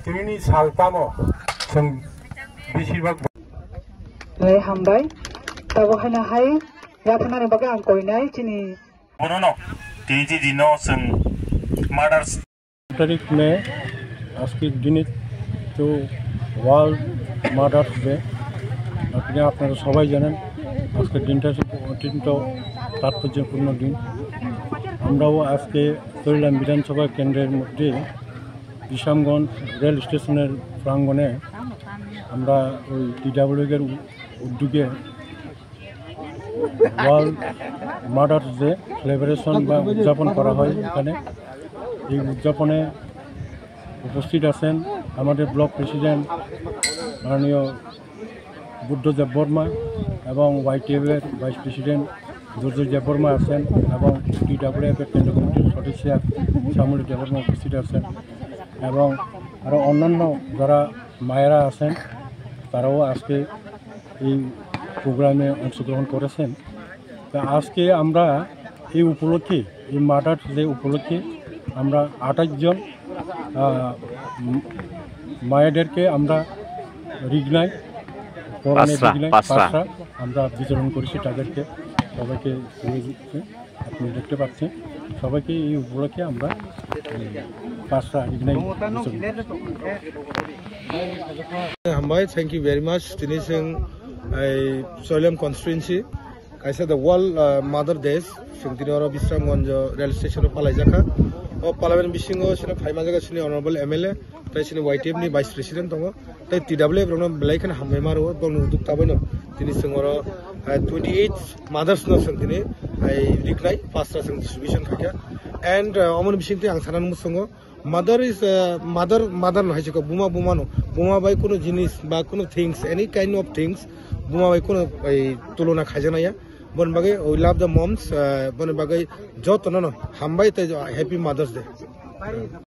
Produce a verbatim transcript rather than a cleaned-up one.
Tinini sal tamo chwng besibak Lai hambai. Tabuk haino hai yapharnani bagwi ang koinai chini. Bonono tini je dino chwng mothers. তারিখ মে, আজকের দিনে তো world mother's day. আপনি, আপনারা সবাই জানেন, আজকের দিনটা খুব অত্যন্ত তাৎপর্যপূর্ণ দিন। আমরাও আজকে তৈলাম বিধানসভা কেন্দ্রের মধ্যে বিশ্রামগঞ্জ রেল স্টেশনের প্রাঙ্গণে আমরা ওই টিডাব্লিউএফ এর উ-, উদ্যোগে ওয়ার্ল্ড মাদার্স ডে সেলিব্রেশন বা উদযাপন করা হয় এখানে। এই উদযাপনে উপস্থিত আছেন আমাদের ব্লক প্রেসিডেন্ট মাননীয় বুদ্ধদেব বর্মা এবং ওয়াইটিএফ এর ভাইস প্রেসিডেন্ট দুর্জয় দেববর্মা আছেন এবং টিডাব্লিউএফ এর কেন্দ্র কমিটির সদস্য শ্যামলী দেববর্মা উপস্থিত আছেন এবং আরও অন্যান্য যারা মায়েরা আছেন, তারাও আজকে এই প্রোগ্রামে অংশগ্রহণ করেছেন। তা আজকে আমরা এই উপলক্ষে, এই মাদার্স ডে উপলক্ষে আমরা আঠাশ জন, আহ, উম, মায়েদেরকে আমরা রিগনাই, পরনে পাঁচটা, রিগনাই, পাঁচটা। পাঁচটা আমরা বিতরণ করেছি তাদেরকে, সবাইকে দিয়ে দিচ্ছি। আপনি দেখতে পাচ্ছেন, সবাইকে এই উপলক্ষে আমরা, উম, পাঁচটা রিগনাই বিতরণ করছি। Hambai, thank you very much. Tini chwng, ai, Soilem constituency, kaisa the World, uh, Mother Days, chwng tini oro Bisramganj rail station o palaijakha. O palaimani bisingo chini phaima jaga chini Honorable M L A, tei chini Y T F ni Vice President tongo, tei T W F rokno belai kheno hambai ma rwo, bongni uduk tabaino tini chwng oro, uh, twenty eight mothers no chwng tini, ai, riknai, pasta chwng distribution khaikha. And, uh, omoni bisingtwi ang sana muchungo, Mother is, uh, mother, mother no hai se ko, buma, buma no. Buma bai kuno jinis ba kuno things, any kind of things, buma bai kuno, ei, tulona khaijaknai ya. Boni bagwi we love the moms, uh, boni bagwi joto no no hambai tei happy Mother's Day.